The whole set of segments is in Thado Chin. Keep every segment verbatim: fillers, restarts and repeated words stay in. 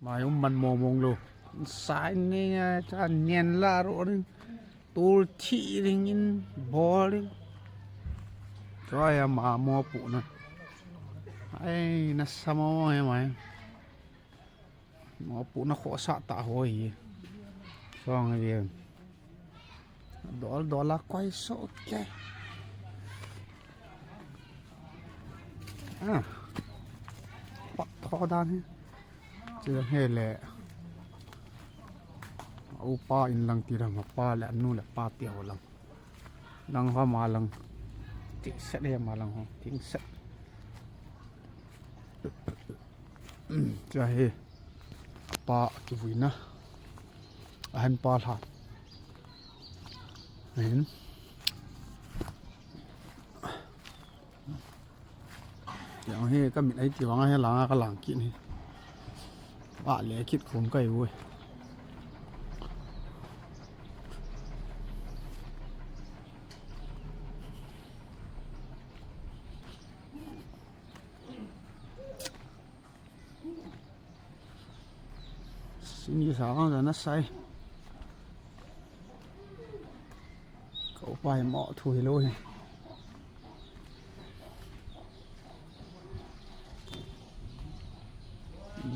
Mai um man mo mong lo. Sai ni a cha nien la ro rin. Tul thi ring in bol ring. Chua ya ma mo pu na. Ai, na sa mo he mai. Mo pu na kho sa ta ho hi. Song hi. Dol dol a koi so ke. Ah. Pat tho dan hi. Chi he le. Upa in lang ti ram pa le anu le pa ti ho lang. Lang ho ma lang. Ti set he ma lang ho. Ti set. Cha he. Pa kivuina. Ahan pa lha. Ahin. Yang hi ka mit ai ti vang a he lang a ka lang kit ni. Ba le kit khum kai ui. Sini sa ang na sai. Ko pai mo thu hi lo hi.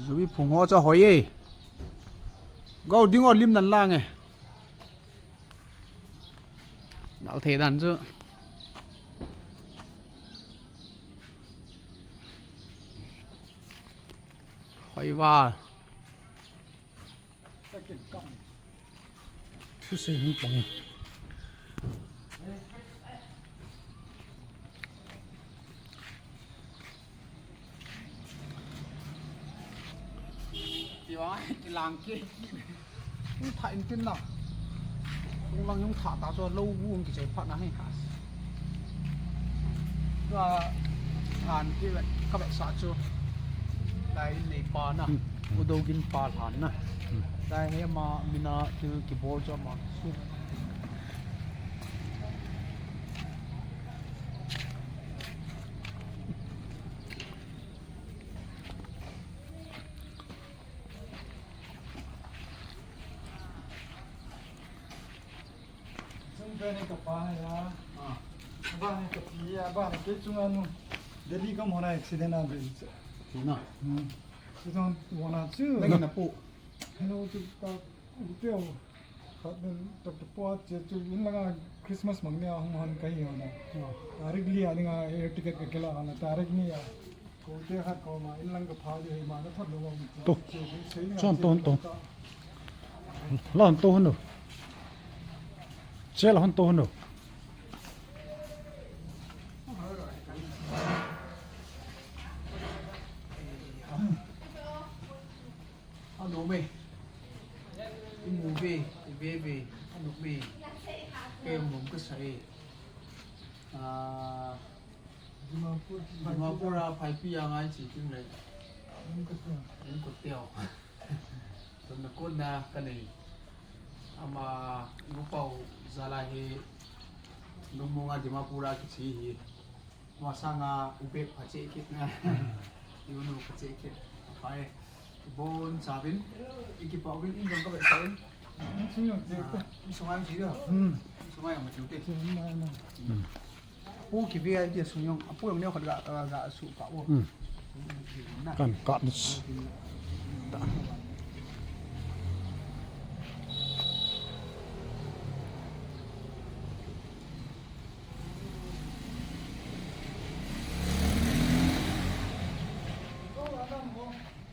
Zui phung ho cha hoi e. Go ding o lim nan lang e. Nal thei dan chu. Hoi va. Thu sei hung pang. Ti vang, ti lang ke. Hung tha in tin na. Hung lang hung tha ta chu lo gu hung kichai phat na hi ha. Tua han ki ve, ka ve sa chu. Lai in nei pa na. Hmm. U do gin pa han na. Hmm. Lai he ma mina tu ki bol chu ma. Su. Chung pen ka pa ya. Ah. Ba ni ka pi ya, ba ni ke chung anu. Delhi ka mona accident a be. Tina. Hmm. Chu don wana chu. Nang na pu. Hello, chu ta, u teo. Khat nen, ta, ta po che chu in langa Christmas mang nia hung han kai ho na. Tarik li a dinga air ticket ka kela na, tarik ni a. Ko te khat ko ma, in lang ka pha di ma na thot lo ma. To. Che, che, che, Chon to, to. Lon to hunu. Che lon to hunu. Anom e. I mu ve, i ve ve. Anom e. Kei nom kasa e. Ah, Dimapur, Dimapur a Phaipi a ngai chi ting le. Nom kasa. Nom kasa teo. Tun na kon na ka nei. Ama nupau jal a hi. Lungmong a Dimapur a kichi hi. Masanga u bep pha che kit na. Hmm. U nu pha che kit. Pai. Bon chavin. Iki pa uvin in jong ka bep chavin. Sung jong che. Ah, sung ang chi do. Hmm. Sung ang ma chu te. Sung ang ma. Hmm. Pu ki ve ai ti sung jong. Apu jong neo khat ga, ga, ga su pa u. Hmm. Na. Kan ka ni.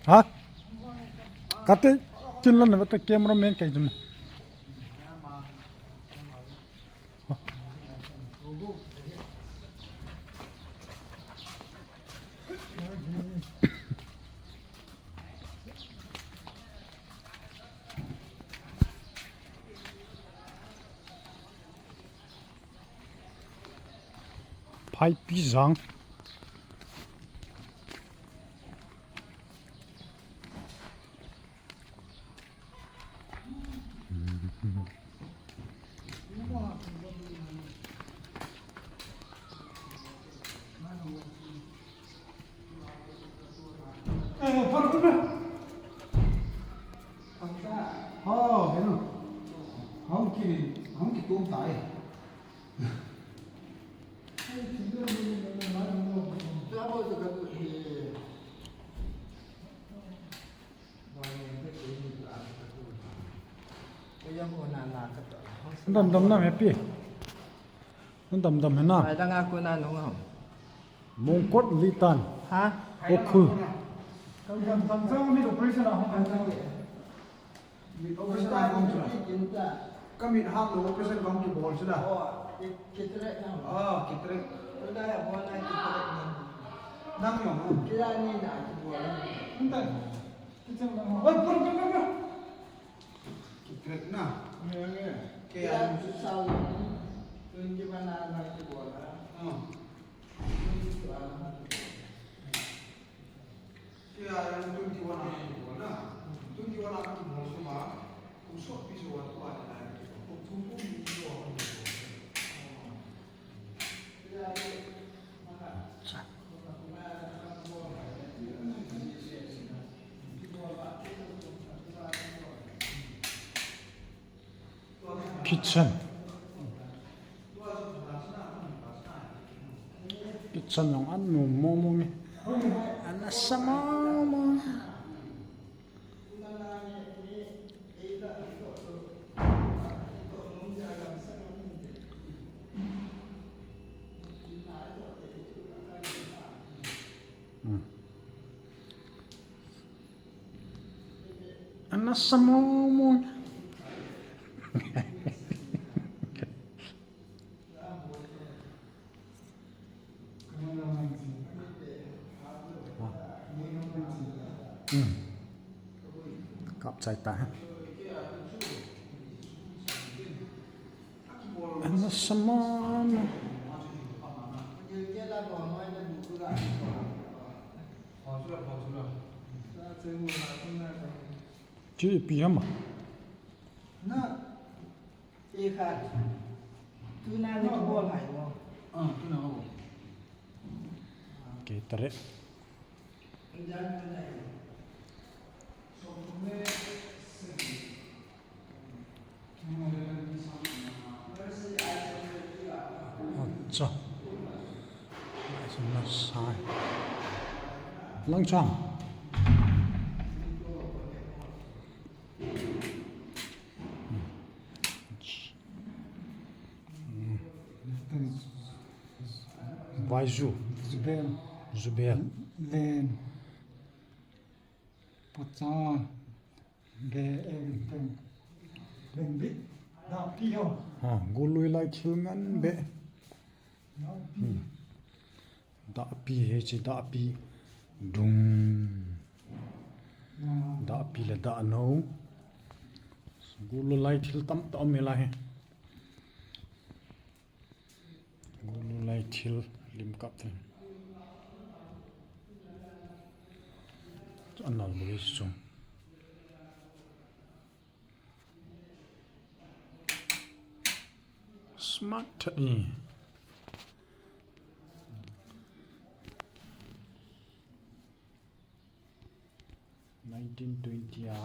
Ha? Kate chin lan na ta camera man kai jum. Phaipi jang. Oh, henu. Hung ki, hung ki tum tai. Dam dam nam happy. Dam dam hena. Ai, dang aku na nung ho. Mongkot litan. Ha? Okhu. Dam dam jong mi operation a hung kan jong. Mi operation a hung chu. Ka mit hap lo operation kong kibol chu da. Oh, ki, kitret na. Ah, kitret. Ko da ya bo na kitret na. Nang yong. Kila ni na kibol. Ntan. Kitchen na. Oi, pur, pur, pur, pur. Kitret na. Nge, nge. Kila tu sao. Twenty one a na kibol. Ah. Twenty one a. Kei a twenty one a kibol na. Twenty one a kibol sunga. Kum sot pi sunga tua na kibol. Kum thum kum ni tua kibol. Kitchen. Kitchen jong an nom mong mong e. An asa mong mong. Hmm. An asa mong mong. Hmm. Kap chai ta ha. An asa mong mong. Chu ipi ham a? Na, e kha. Tuna ni kibol hai mo. Ah, tuna ho. Ke tare. Acha. Nice and nice. Langcham. Vaiju. Zubel. Zubel. Len. Pacha. Be, em, em. Len bi. Dapi ho. Ha, golui lai thil ngen be. Dapi. Hmm. Dapi he chi, dapi. Dung. Dapi le da no. Golui lai thil tamtah um e lai he. Golui lai thil lim kap thil. Anal bagi sung. Smart tah e. Nineteen twenty a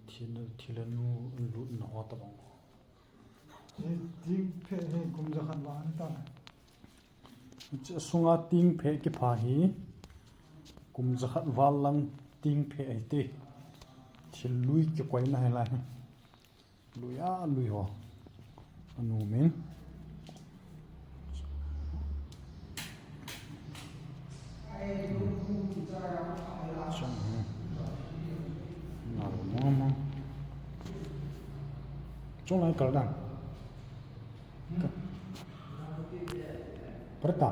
thil, thil anu lutna ho tabang. Hi ting phe hi kum jakhat val ta. Hiche sunga ting phe kipha hi kum jakhat val lang ting phe ahi te. Thil lui kikoina hi lai. Lui a lui ho. Anu min. Chong ho. Nal mama. Chong lai kal dang. Ka-, Prata.